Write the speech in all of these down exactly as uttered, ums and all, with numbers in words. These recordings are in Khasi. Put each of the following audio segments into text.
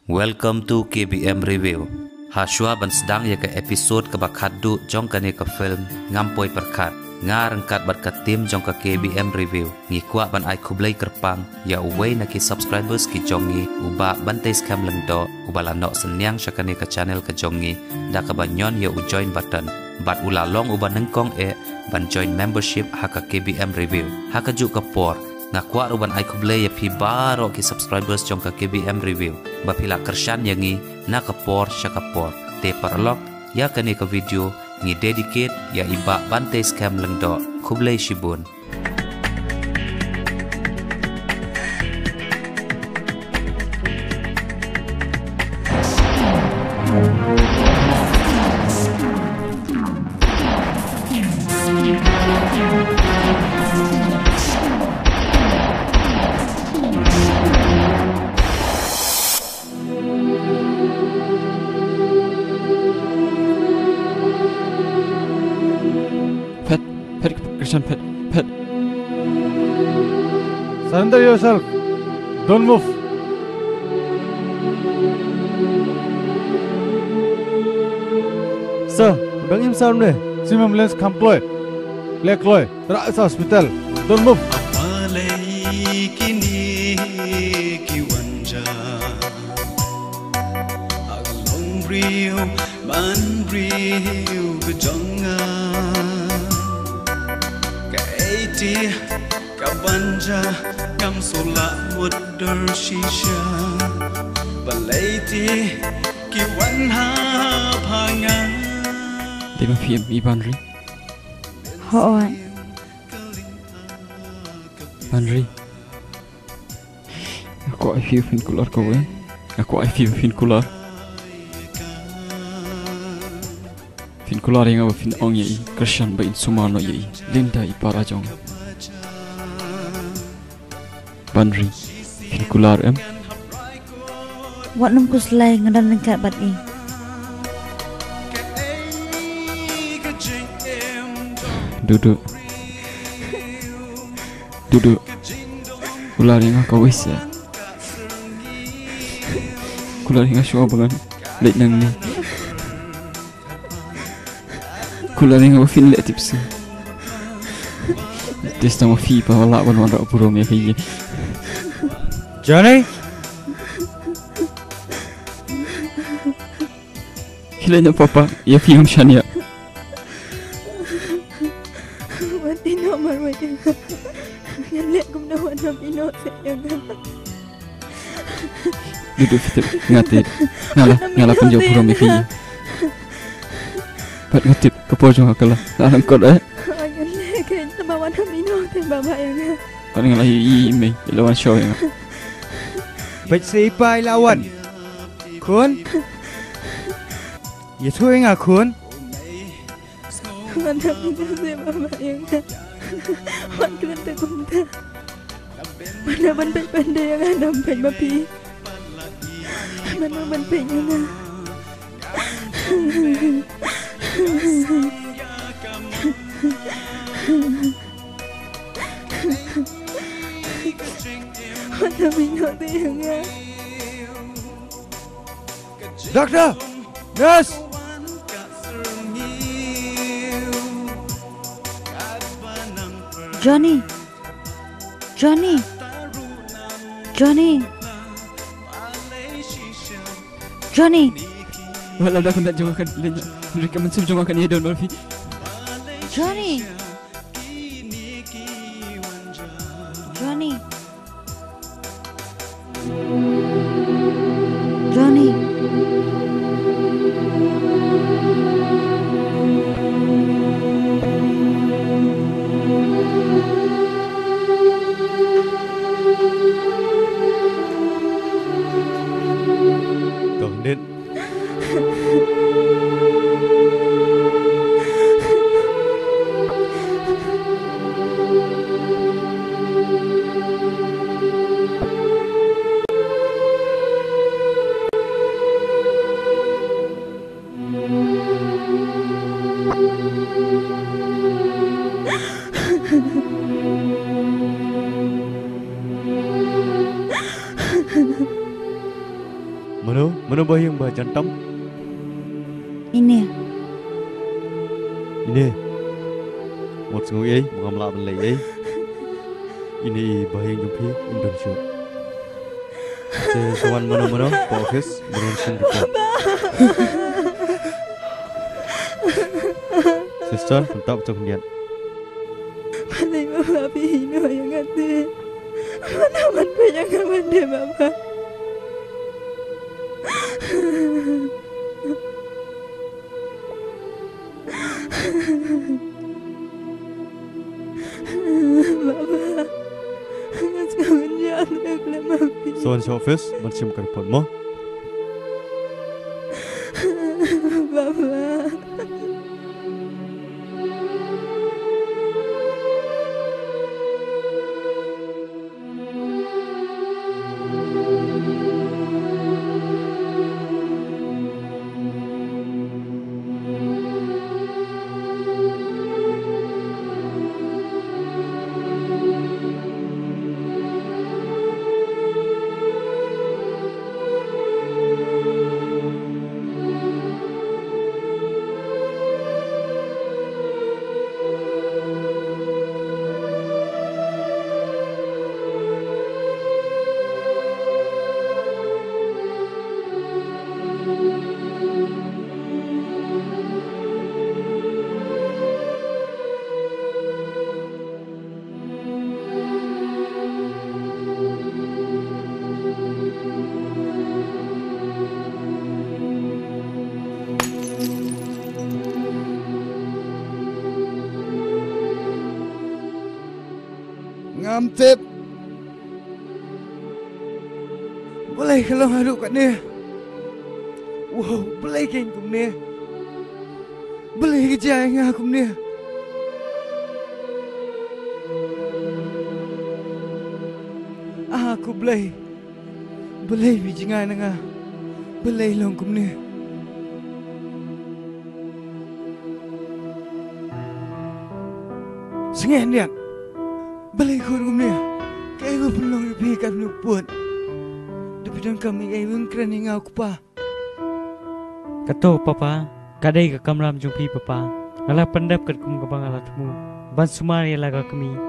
Welcome to K B M Review. Ha shuwa ban sdang ïa ka episode kaba khatduh jong kane ka film Ngam Poi Pyrkhat, nga ryngkat bad ka team jong ka K B M Review ngi kwah ban ai khublei kyrpang ïa uwei na ki subscribers ki jong ngi, u Bah Bantei Skhem Lyngdoh, uba la noh synñiang sha kane ka channel ka jong ngi da kaba ñion ïa u join button, bad u la long uba nyngkong eh ban join membership ha ka K B M Review. Ha kajuh ka por, nga kwah ruh ban ai khublei ïa phi baroh ki subscribers jong ka K B M Review ba phi la kyrshan ïa ngi na ka por sha ka por. Te paralok, ïa kane ka video ngi dedicate ïa i Bah Bantei Skhem Lyngdoh. Khublei shibun. Phet, phet, Krishan, phet, phet. Surrender yourself. Don't move. Sir, bring him somewhere. Sim ambulance kham kloi. Leh kloi. Rah sa hospital. Don't move. Balei kine ki wan ja. Ka long briew man briew ka jong nga. Kaei te kaban ja ngam shu lah mutdur shisha. Balei te ki wan ha pha nga. Dei ma phi em i Banri? Hooid. Banri. Nga kwah ai phi phin kular kawei. Nga kwah ai phi phin kular. Phin kular ïa nga ba phin ong ïa i Krishan ba in sumar noh ïa i Linda i para jong nga. Banri, phin kular em? Wat nym khuslai, nga don ryngkat bad i. Dudu. Dudu. Kular ïa nga kawei seh. Kular ïa nga shuwa ba ngan leit nangne. Kular ïa nga ba phin leh tipsngi. Te tang ma phi pat ba lah ban wanrah burom ïa phi. Johnny. Khie leit noh papa, ïa phi ngam shaniah. Wat ïehnoh marwei ïa nga. Ngan leh kumno wat nym ïehnoh seh ïa nga. Dudu, phi tip, nga tip. Nga la, nga la pynjah burom ïa phi. Bad nga tip ka por jong nga ka la, la lyngkot eh. Ngan leh kein tang ba wat nym ïehnoh seh baba ïa nga. Bad nga la ïohi i mei i la wan shaw ïa nga. Bad sa i pa i la wan. Khun. Ïathuh ïa nga khun. Wat nym ïehnoh seh baba ïa nga. Wat klet te kumta. Wat nym ban peit ban da ïa nga, nym peit ma phi. Wat nym ban peit ïa nga. Wat nym ïehnoh seh ïa nga. Doctor! Nurse! Johnny! Johnny! Johnny! Johnny! Wat la da kyndat jong nga kan leh. Hynrei ka mynsiem jong nga kan ïadon bad phi. Johnny! Johnny! Johnny. Tong dit. Mano, mano ba ïeng ba jan tam? Ine. Ine. Wat sngew ei, ba ngam lah ban leh ei. Ine i ba ïeng jong phi, im don shuh. Te sa wan mano mano, pa office, mano shin report. Sister, pyntap to khyndiat. Balei mama phi ïehnoh ïa nga te? Mano ban peit ïa nga ban dei mama? Baba, nga sngewbha ïa ka lem ma phi. Sa wan sha office ban shim ka report mo. Baba. Ngam tip. Balei ka long haduh katne? Wow, balei kein kumne? Balei ka jia ïa nga kumne? Ah, ko Blei. Balei phi jngai na nga? Balei long kumne? Sngewbha ïa. Balei khun kumne? Kaei ba pynlong ïa phi katno pud? Da phi donkam ïa ei ba kren ïa nga u kpa. Kato papa, ka dei ka kamram jong phi papa. Nga la pyndep katkum kaba nga la thmu ban sumar ïa la ka kmie.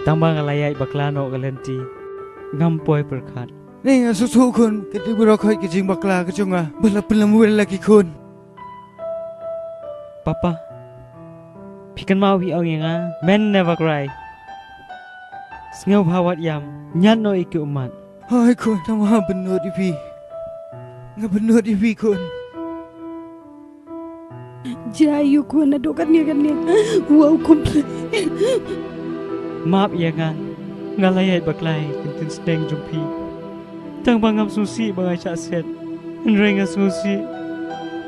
Tang ba nga la ïaid bakla noh ka lynti, ngam poi pyrkhat. Ni nga sngewthuh khun, ka dei baroh khoit ka jingbakla ka jong nga ba la pynlong ïa la ki khun. Papa, phi kynmaw phi ong ïa nga, men never cry. Sngewbha wat ïam, ñiad noh ïa ki ummat. Hooid khun, tang ba nga bynnud ïa phi. Nga bynnud ïa phi khun. Jia ïa u khun naduh katne katne. Wow, khun Blei. Map ïa nga. Nga la ïaid bakla ïa ka ktien sneng jong phi. Tang ba ngam sngewsih ba nga shah set. Hynrei nga sngewsih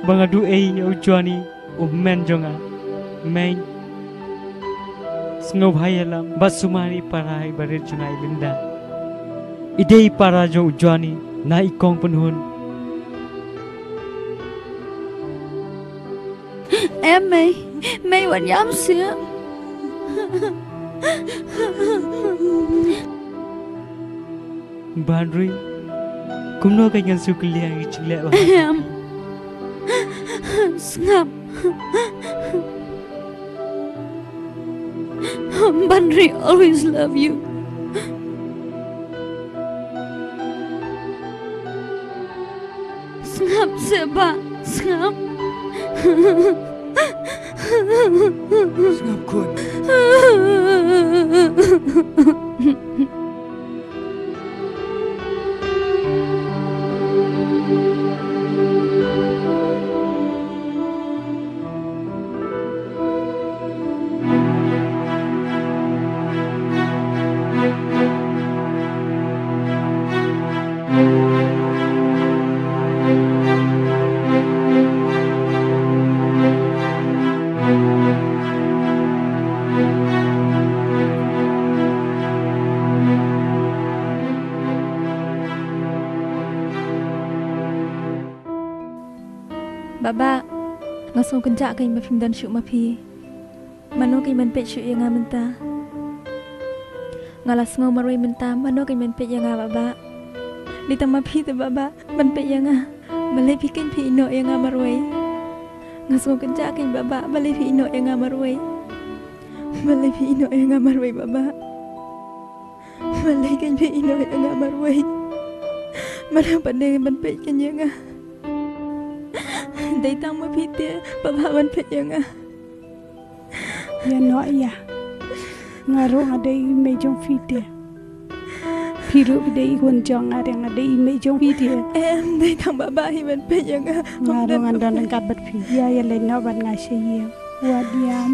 ba nga duh ei ïa u Johnny, u hynmen jong nga. Mei, sngewbha ïalam bad sumar ïa i para iba rit jong nga i Linda. I dei i para jong u Johnny na i kong pynhun. Em mei, mei wat ïam seh. Banri, kumno ka ngan shu kylliang ïa ki jingleh ba. Em. Sngap. Banri always love you. Sngap seh bah, sngap. Sngap khun. Baba, nga sngewkynjah kein ba phim don shuh ma phi. Mano kein ban peit shuh ïa nga mynta? Nga la sngew marwei mynta, mano kein ban peit ïa nga, Baba? Dei tang ma phi te Bah Bah ban peit ïa nga. Balei phi khein phi ïehnoh ïa nga marwei? Nga sngew kynjah khein Bah Bah, balei phi ïehnoh ïa nga marwei? Balei phi ïehnoh ïa nga marwei Bah Bah? Balei khein phi ïehnoh ïa nga marwei? Balei pat dei ban peit khein ïa nga? Dei tang ma phi te Bah Bah ban peit ïa nga. Ïehnoh ïa. Nga ruh nga dei i mei jong phi te. Phi ruh phi dei i khun jong nga, nga dei i mei jong phi te. Em, dei tang Bah Bah hi ban peit ïa nga. Nga ruh ngan don ryngkat bad phi. Ïa, ïa leit noh bad nga sha ïing. Wat ïam.